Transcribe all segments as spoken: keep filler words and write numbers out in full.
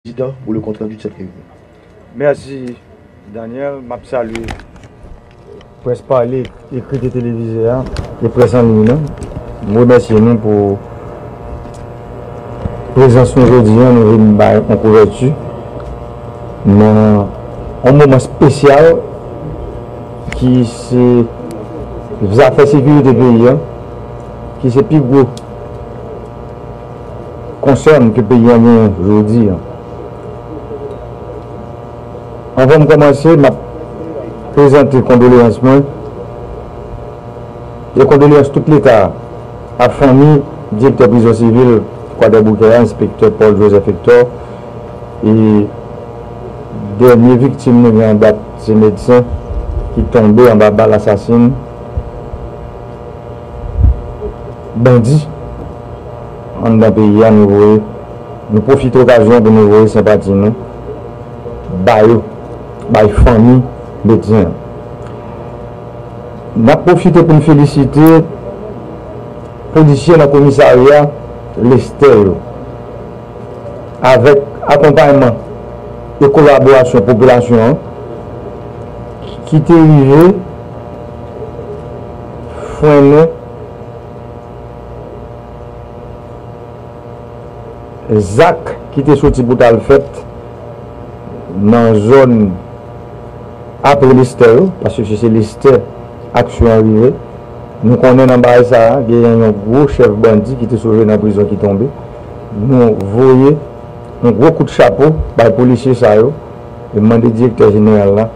Président pour le compte-rendu de cette réunion. Mèsi, Daniel. M ap salye près pale, ekri e televize a, e près an liy lan. M remèsye nou pou prezans nou jodi a. Nou vin bay yon kouvèti nan yon moman espesyal ki se zafè sekirite peyi a, ki se pi gwo konsèn ke peyi a genyen jodi a. Anvan m kòmanse, m ap prezante kondoleyans mwen e kondoleyans tout Leta a a fanmi direktè prizon sivil Kwadèboukè a, enspektè Paul Joseph Hector, e dènye viktim nou gen an dat, se medsen ki tonbe anba bal asasin bandi anndan peyi a. Nou voye, nou pwofite okazyon an pou nou voye senpati nou ba yo, bay fanmi medsen an. N ap pwofite pou n felisite polisye nan komisarya Lestè yo, avèk akonpayman e kolaborasyon popilasyon an, ki te rive frennen zak ki te soti pou t al fèt nan zòn apre Lestè yo, paske se, se Lestè aksyon an rive. Nou konnen nan bagay sa a, genyen yon gwo chèf bandi ki te sove nan prizon ki tonbe. Nou voye yon gwo kout chapo bay polisye sa yo e mande direktè jeneral la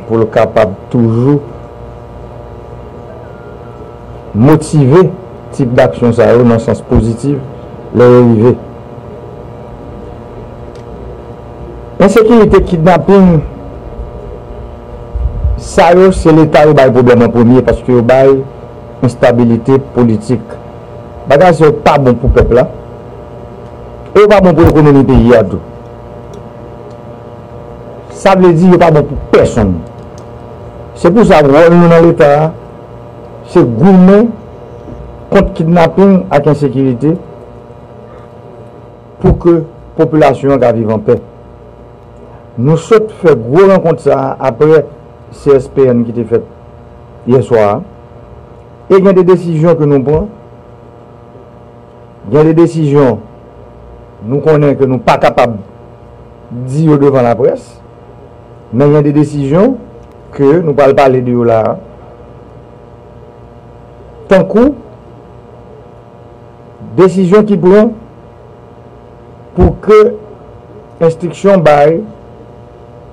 pou l kapab toujou motive tip daksyon sa yo nan sans pozitif lè yo rive. Ensekirite, kidnaping, sa yo se Leta yo bay pwoblèm an premye, paske yo bay enstabilite politik. Bagay sa yo pa bon pou pèp la, e yo pa bon pou ekonomi peyi a tou. Sa vle di yo pa bon pou pèsonn. Se pou sa wòl nou nan Leta a, se goumen kont kidnaping ak ensekirite pou ke popilasyon an ka viv anpè. Nou sot fè gwo rankont sa a apre C S P N ki te fèt yè swa a. E gen de desizyon ke nou pran. Gen de desizyon nou konnen ke nou pa kapab di yo devan laprès, men gen de desizyon ke nou pral pale de yo la a. Tankou desizyon ki pran pou ke enstriksyon bay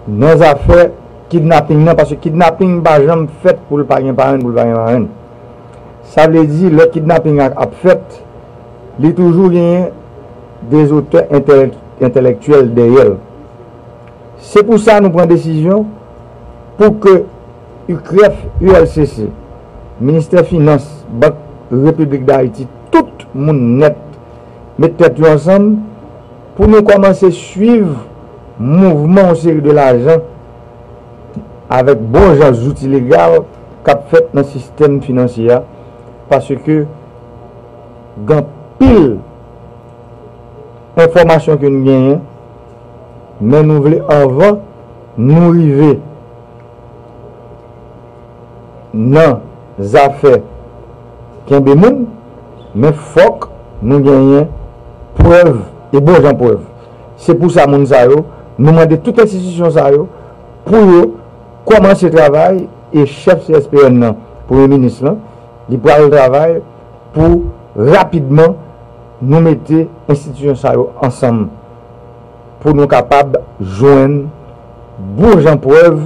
nan zafè kidnaping nan, paske kidnaping pa janm fèt pou l pa gen parenn, pou l pa gen marenn. Sa vle di, lè kidnaping a ap fèt, li toujou genyen dezotè entèlèk-, entèlèktyèl dèyè l. Se pou sa nou pran desizyon pou ke U C R E F, U L C C, Ministè Finans, Bank Repiblik Dayiti, tout moun nèt met tèt yo ansanm pou nou kòmanse swiv mouvman yon seri de lajan avèk bon jan zouti legal k ap fèt nan sistèm finansye a, paske gen anpil enfòmasyon ke n genyen, men nou vle anvan nou rive nan zafè kenbe moun, men fòk nou genyen prèv e bon jan prèv. Se pou sa moun sa yo, nou mande tout enstitisyon sa yo pou yo kòmanse travay, e chèf C S P N nan, premye minis lan, li pral travay pou rapidman nou mete enstitisyon sa yo ansanm pou nou kapab jwenn bon jan prèv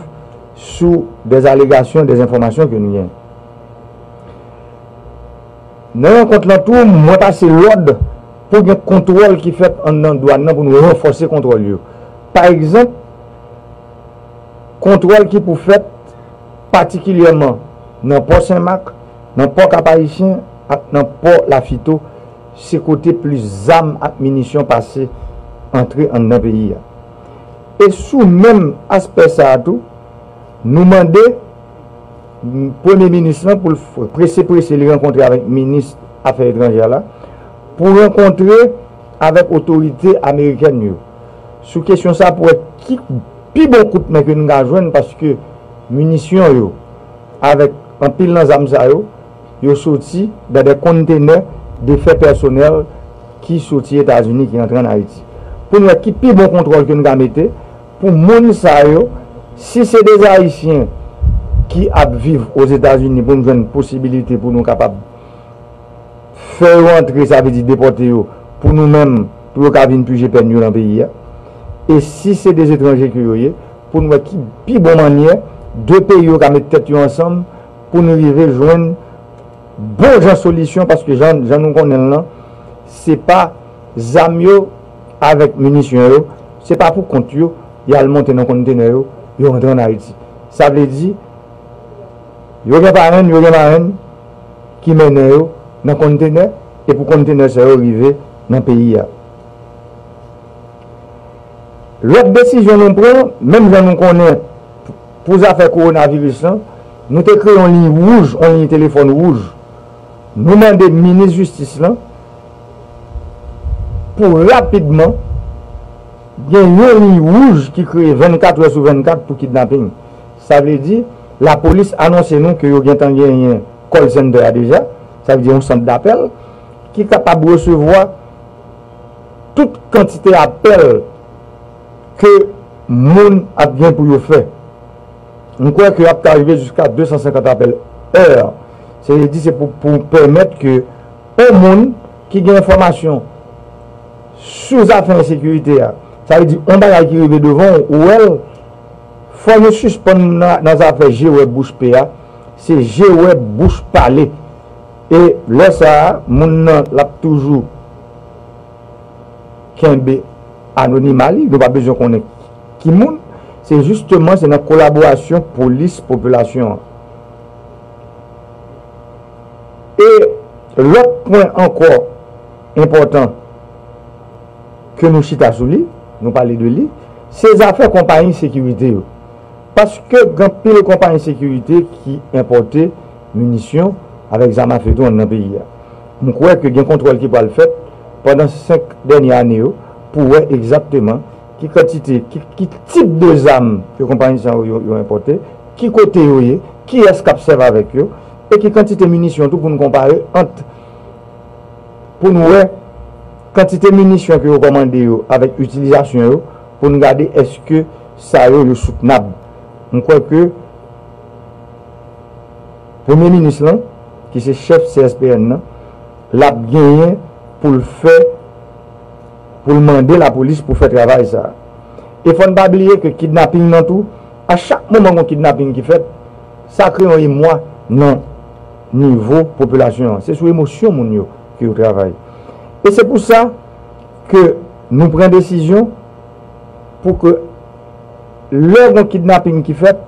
sou dèzalegasyon, dèzenfòmasyon ke nou gen. Nan rankont lan tou, mwen pase lòd pou gen kontwòl ki fèt anndan dwàn nan, pou nou ranfòse kontwòl yo. Pa egzanp, kontwòl ki pou fèt patikilyèman nan pò Senmak, nan pò Kap Ayisyen ak nan pò Lafito, se kote plis zam ak minisyon pase antre anndan peyi a. E sou menm aspè sa a tou, nou mande Premye minis lan pou l f-, prese prese li rankontre avèk minis afè etranjè la, pou rankontre avèk otorite amerikèn yo Sou kesyon sa pou wè ki pi bon kout men ke n ka jwenn, paske minisyon yo avèk anpil nan zam sa yo, yo soti nan de kontenè de fè pèsonèl ki soti Etazini, ki antre ann Ayiti. Pou n wè ki pi bon kontwòl ke n ka mete pou moun sa yo, si se de Ayisyen ki ap viv Ozetazini, pou n jwenn posibilite pou nou kapab fè yo antre, sa vle di depòte yo, pou nou menm, pou yo ka vin pije pèn yo nan peyi a. E si se de etranje ke yo ye, pou n wè ki pi bon mannyè de peyi yo ka met tèt yo ansanm pou nou rive jwenn bon jan solisyon, paske jan, jan nou konnen l lan, se pa zam yo avèk minisyon yo, se pa pou kont yo, y al monte nan kontenè yo, yo antre ann Ayiti. Sa vle di, yo gen parenn, yo gen marenn ki mennen yo nan kontenè, e pou kontenè sa yo rive nan peyi a. Lòt desizyon nou pran, menm jan nou konnen pou zafè kowonaviris lan, nou te kreye yon liy wouj, yon liy telefòn wouj. Nou mande minis jistis lan pou rapidman gen yon liy wouj ki kreye vennkat è sou vennkat pou kidnaping. Sa vle di, lapolis anonse nou ke yo gentan genyen call center a deja, sa vle di yon sant dapèl ki kapab resevwa tout kantite apèl ke moun ap gen pou yo fè. M kwè ke ap ka rive jiska de san senkant apèl è. Se vle di se pou, pou pèmèt ke yon moun ki gen enfòmasyon sou zafè ensekirite a, sa vle di yon bagay ki rive devan w, ou wè l, fò nou sispann nan, nan zafè je wè bouch pe a, se je wè bouch pale. E lè sa a, moun nan l ap toujou kenbe anonima li, nou pa bezwen konnen ki moun. Se jisteman, se nan kolaborasyon polis popilasyon an. E lòt pwen ankò enpòtan ke nou chita sou li, nou pale de li, se zafè konpayi sekirite yo. Paske gen anpil konpayi sekirite ki enpòte minisyon avèk zam afe tou anndan peyi a. M kwè ke gen kontwòl ki pral fèt pandan senk dènye ane yo pou wè egzakteman ki kantite, ki, ki tip de zam ke konpayi sa yo, yo, yo enpòte, ki kote yo ye, kiyès k ap sèvi avèk yo, e ki kantite minisyon tou pou n konpare ant pou n wè kantite minisyon ke yo kòmande yo avèk itilizasyon yo, pou n gade èske sa yo, yo soutnab. M kwè ke premye minis lan, ki se chèf C S P N nan, l ap genyen pou l fè, pou l mande lapolis pou fè travay sa a. E fò n pa bliye ke kidnaping nan tou, a chak moman gon kidnaping ki fèt, sa kreye yon emwa nan nivo popilasyon an. Se sou emosyon moun yo ke yo travay. E se pou sa ke nou pran desizyon pou ke lè gon kidnaping ki fèt,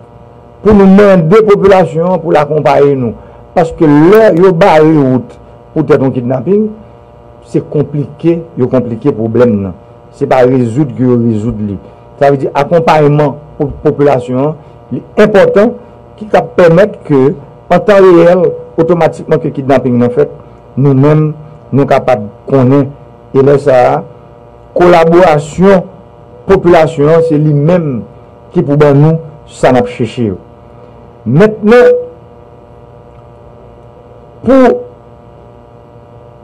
pou nou mande popilasyon an pou l akonpaye nou. Paske lè yo bare wout poutèt yon kidnaping, se konplike yo konplike pwoblèm nan. Se pa rezoud ke yo rezoud li. Sa vle di akonpayman pou popilasyon an, li enpòtan, ki ka pèmèt ke, an tan reyèl, otomatikman ke kidnaping nan fèt, nou menm, nou kapab konnen. E lè sa a, kolaborasyon popilasyon an, se li menm ki pou ban nou sa n ap chèche yo. Mentnan, pou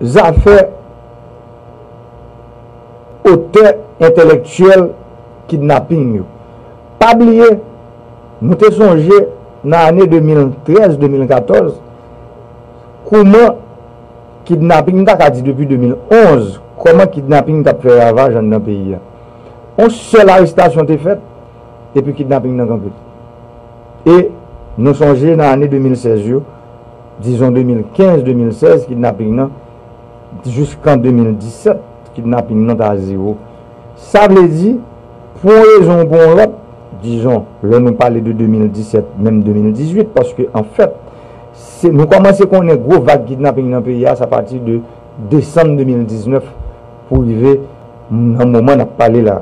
zafè otè entèlektyèl kidnaping yo. Pa bliye, nou te sonje nan ane de mil trèz, de mil katòz, kouman kidnaping, m ta ka di depi de mil onz, kòman kidnaping t ap fè ravaj anndan peyi a. Yon sèl arestasyon te fèt, epi kidnaping nan kanpe. E nou sonje nan ane de mil sèz yo, dizon de mil kenz, de mil sèz, kidnaping nan, jiskan de mil disèt, kidnaping nan ta zewo. Sa vle di, pou yon rezon ou pou yon lòt, dizon, lè nou pale de de mil disèt, menm de mil dizuit, paske anfèt, se, nou kòmanse konnen gwo vag kidnaping nan peyi a, se apati de desanm de mil diznèf pou rive nan moman n ap pale la.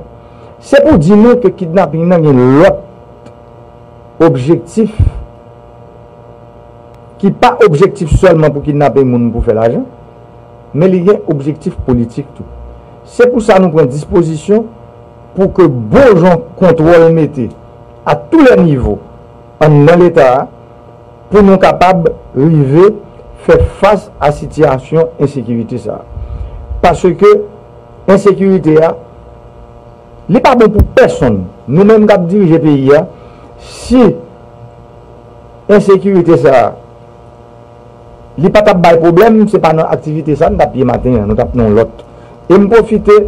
Se pou di nou ke kidnaping nan gen lòt objektif ki pa objektif sèlman pou kidnape moun pou fè lajan, men li gen objektif politik tou. Se pou sa nou pran dispozisyon pou ke bon jan kontwòl mete à tous les niveaux anndan Leta a, pou nou kapab rive fè fas a sitiyasyon ensekirite sa a. Paske ensekirite a, li pa bon pou pèsonn. Nou menm k ap dirije peyi a, si ensekirite sa a, li pa t ap bay pwoblèm, se pa nan aktivite sa a nou t ap ye maten an, nou t ap nan yon lòt. E m pwofite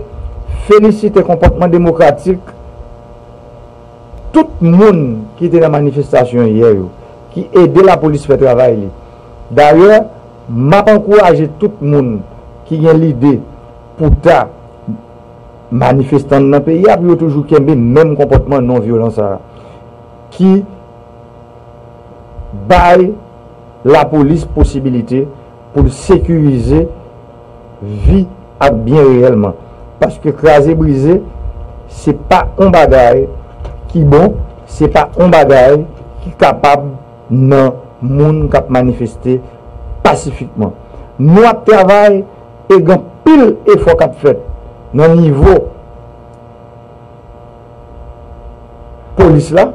felisite konpòtman demokratik tout moun ki te nan manifestasyon yè yo, ki ede lapolis fè travay li. Dayè, m ap ankouraje tout moun ki gen lide pou ta manifestan nan peyi a, pou yo toujou kenbe menm konpòtman non vyolan sa a, ki bay lapolis posibilite pou l sekirize vi ak byen reyèlman. Paske kraze brize, se pa yon bagay ki bon, se pa yon bagay ki kapab nan moun k ap manifeste pasifikman. Nou ap travay e gen anpil efò k ap fèt nan nivo polis la.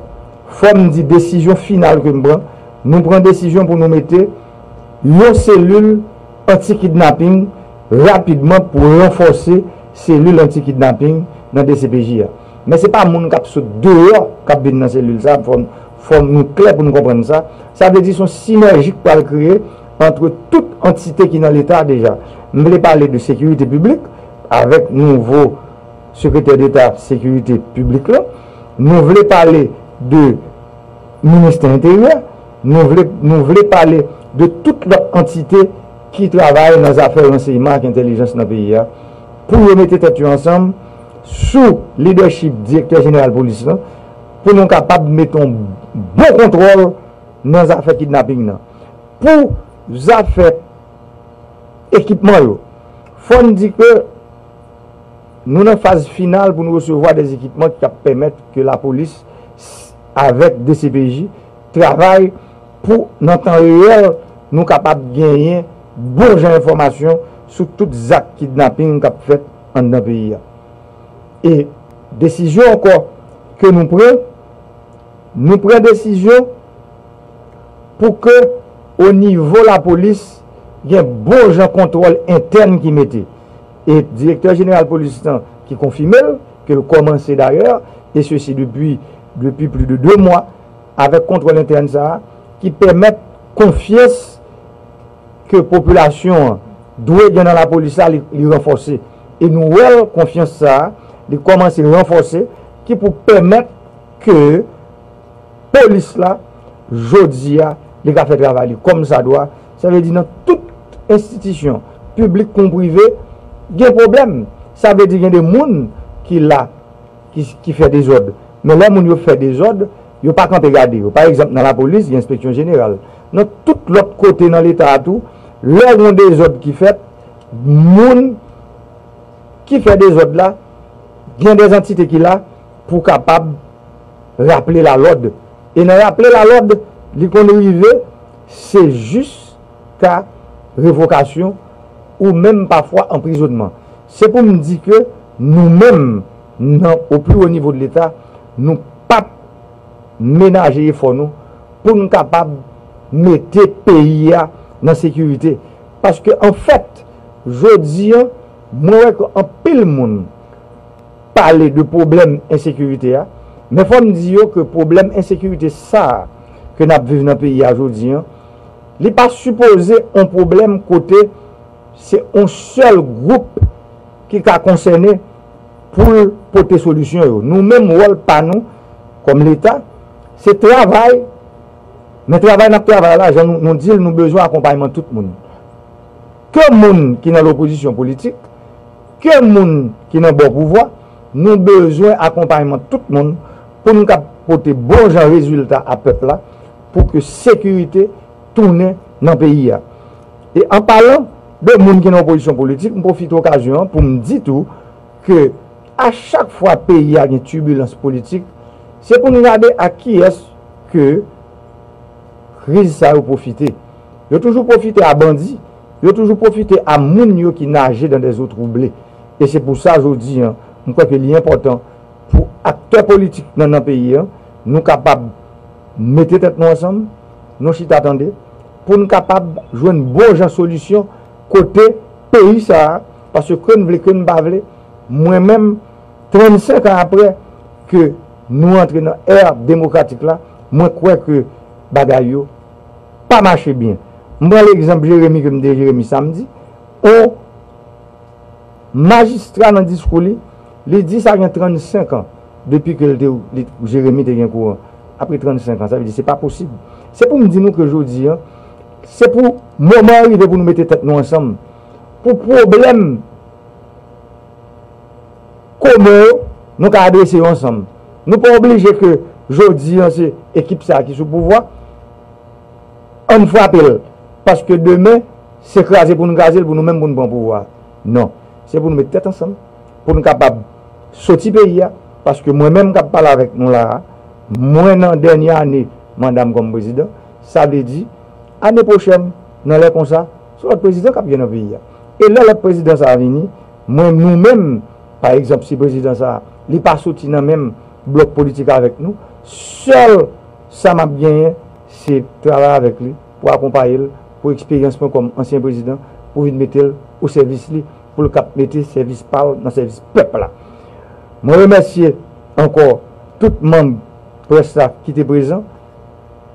Fò m di desizyon final ke m pran, nou pran desizyon pou nou mete yon selil anti-kidnaping rapidman pou ranfòse selil anti-kidnaping nan D C P J a. Men se pa moun k ap sot deyò k ap vin nan selil sa, fò, fò nou klè pou nou konprann sa. Sa vle di se yon sinèji k pral kreye ant tout antite ki nan Leta a deja. M vle pale de sekirite piblik avèk nouvo sekretè deta sekirite piblik la. Nou vle pale de ministè enteryè, nou vle, nou vle pale de tout lòt antite ki travay nan zafè ransèyman ak entèlijans nan peyi a, pou yo mete tèt yo ansanm sou lidèchip direktè jeneral polis lan, pou nou kapab mete yon bon kontwòl nan zafè kidnaping nan. Pou zafè ekipman yo, fò n di ke nou nan faz final pou nou resevwa de ekipman ki ap pèmèt ke lapolis avèk D C P J travay pou nan tan reyèl nou kapab genyen bon jan enfòmasyon sou tout zak kidnaping k ap fèt anndan peyi a. E desizyon ankò ke nou pran, nou pran desizyon pou ke o nivo lapolis gen bon jan kontwòl entèn ki mete. E direktè jeneral polis lan ki konfime l, ke l kòmanse dayè, e sesi depi, depi plis de de mwa, avèk kontwòl entèn sa a, ki pèmèt konfyans ke popilasyon an dwe gen nan lapolis la, li, li ranfòse. E nou wè l, konfyans sa a, li kòmanse ranfòse, ki pou pèmèt ke polis la, jodi a, li ka fè travay li kòmsadwa. Sa vle di nan tout enstitisyon, piblik kon prive, gen pwoblèm. Sa vle di gen de moun ki la, ki, ki fè dezòd. Men lè moun yo fè dezòd, yo pa kanpe gade yo. Pa egzanp, nan lapolis, gen enspeksyon jeneral. Nan tout lòt kote nan Leta a tou, lè gen dezòd ki fèt, moun ki fè dezòd la, gen de antite ki la pou kapab raple lalòd. E nan raple lalòd, li konn rive, se jiska revokasyon ou menm pafwa anprizònman. Se pou m di ke nou menm, nan, o pli wo nivo de Leta, nou p ap menaje efò nou pou n kapab mete peyi a nan sekirite. Paske, anfèt, jodi a, mwen wè ke anpil moun pale de pwoblèm ensekirite a, men fò m di yo ke pwoblèm ensekirite sa a ke n ap viv nan peyi a jodi a, li pa sipoze yon pwoblèm kote se yon sèl gwoup ki ka konsène pou l pote solisyon yo. Nou menm, wòl pa nou, kòm Leta, se travay, men travay n ap travay la, jan nou, nou di l, nou bezwen akonpayman tout moun. Ke moun ki nan lopozisyon politik, ke moun ki nan bò pouvwa, nou bezwen akonpayman tout moun pou n ka pote bon jan rezilta a pèp la, pou ke sekirite tounen nan peyi a. E an palan de moun ki nan opozisyon politik, m pwofite okazyon an pou m di tou ke a chak fwa peyi a gen tibilans politik, se pou n gade ak kiyès ke kriz sa yo pwofite. Yo toujou pwofite a bandi, yo toujou pwofite a moun yo ki naje dans des eaux troublées. E se pou sa, jodi a, m kwè ke li enpòtan pou aktè politik nan, nan peyi an, nou kapab mete tèt nou ansanm, nou chita tande, pou n kapab jwenn bon jan solisyon kote peyi sa a, paske ke n vle, ke n pa vle, mwen menm, trannsenk an apre ke nou antre nan è demokratik la, mwen kwè ke bagay yo pa mache byen. M pran legzanp Jeremi ke m te Jeremi samdi, on majistra nan diskou li, li di sa gen trannsenk an depi ke l te, li, Jeremi te gen kouran. Apre trannsenk an, sa vle di se pa posib. Se pou m di nou ke jodi an, se pou moman an rive pou nou mete tèt nou ansanm. Pou pwoblèm komen yo, nou ka adrese yo ansanm. Nou pa oblije ke jodi an se ekip sa a ki sou pouvwa, ann frape l. Paske demen, se kraze pou n kraze l, pou nou menm pou n pran pouvwa. Non. Se pou nou met tèt ansanm, pou n kapab soti peyi a. Paske mwen menm k ap pale avèk nou la a, mwen nan dènye ane manda m kòm prezidan, sa vle di, ane pwochèn, nan lè konsa, se lòt prezidan k ap gen nan peyi a. E lè lòt prezidan sa a vini, mwen, nou menm, pa egzanp, si prezidan sa a, li pa soti nan menm blòk politik avèk nou, sèl sa m ap genyen, se travay avèk li, pou akonpaye l, pou eksperyans mwen kòm ansyen prezidan, pou vin mete l o sèvis li, pou l kap mete sèvis pa l nan sèvis pèp la. Mwen remèsye ankò tout manm près la ki te prezan.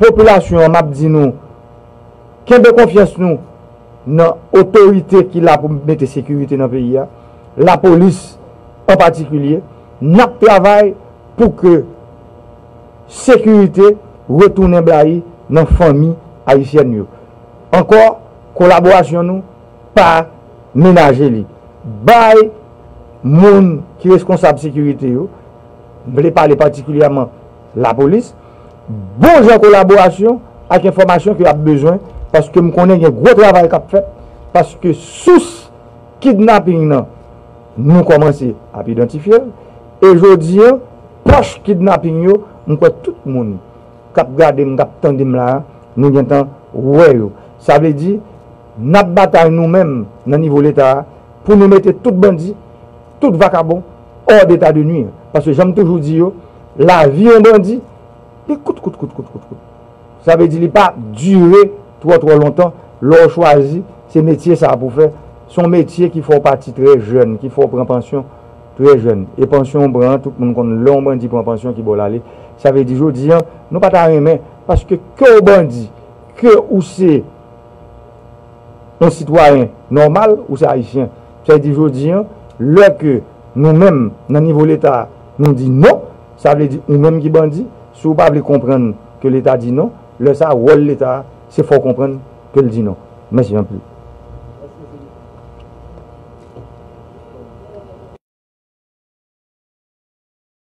Popilasyon an, m ap di nou, kenbe konfyans nou nan otorite ki la pou mete sekirite nan peyi a, lapolis an patikilye. N ap travay pou ke sekirite retounen blayi nan fanmi ayisyèn yo. Ankò, kolaborasyon nou, pa menaje li. Bay moun ki reskonsab sekirite yo, m vle pale patikilyèman lapolis, bon jan kolaborasyon ak enfòmasyon ke y ap bezwen, paske m konnen gen gwo travay k ap fèt, paske sous kidnaping nan, nou kòmanse ap idantifye l, e jodi an, pòch kidnaping yo, m kwè tout moun k ap gade m, k ap tande m la a, nou gentan wè yo. Sa vle di, n ap batay nou menm nan nivo Leta a pou nou mete tout bandi, tout vakabon, hors d'état de nuire. Paske jan m toujou di yo, lavi yon bandi, li kout, kout, kout, kout, kout, kout. Sa vle di li pa dire twò, twò lontan lè w chwazi se metye sa a pou fè. Se yon metye ki fè w pati trè jèn, ki fè w pran pansyon trè jèn. E pansyon w pran an, tout moun konn lè yon bandi pran pansyon ki bò l ale. Sa vle di jodi an, nou pa ta renmen, paske ke w bandi, ke ou se yon sitwayen nòmal, ou se ayisyen. Sa vle di jodi an, lè ke nou menm, nan nivo Leta, nou di non, sa vle di ou menm ki bandi, si w pa vle konprann ke Leta di non, lè sa a, wòl Leta a, se fè w konprann ke l di non. Mèsi anpil.